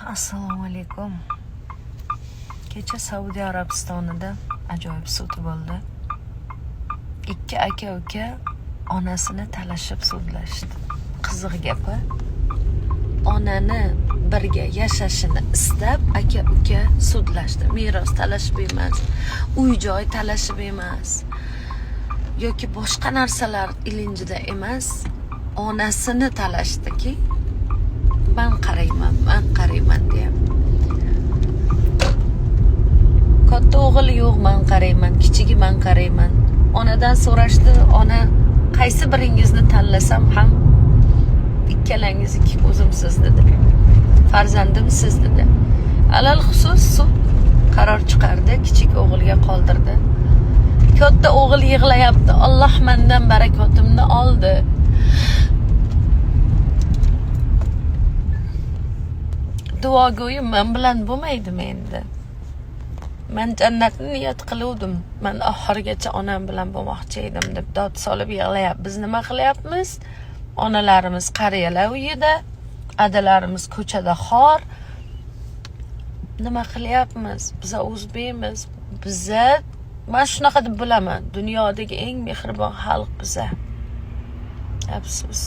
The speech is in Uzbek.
Assalomu alaykum. Kecha Saudiya Arabistonida ajoyib sud bo'ldi. Ikki aka-uka onasini talashib sudlashdi. Qiziq gap-a? Onani birga yashashini istab aka-uka sudlashdi. Meros talashib emas, uy-joy talashib emas yoki boshqa narsalar ilinjida emas, onasini talashdiki, man qarayman, man qarayman deyapti. Katta o'g'il yo'q, man qarayman, kichigi man qarayman. Onadan so'rashdi, ona qaysi biringizni tanlasam ham ikkalangiz ikki ko'zimsiz dedi. Farzandimsiz dedi. Alal xusus sud qaror chiqardi, kichik o'g'ilga qoldirdi. Katta o'g'il yig'layapti. Alloh mendan barakotimni oldi. Duogo'yim men bilan bo'lmaydimi endi? Men jannatni niyat qiluvdim. Men oxirigacha onam bilan bo'lmoqchi edim deb dod solib yig'layapti. Biz nima qilyapmiz? Onalarimiz qariyalar uyida, adalarimiz ko'chada xor. Nima qilyapmiz? Biza o'zbekmiz. Biza, men shunaqa deb bilaman. Dunyodagi eng mehribon xalq biza. Afsus.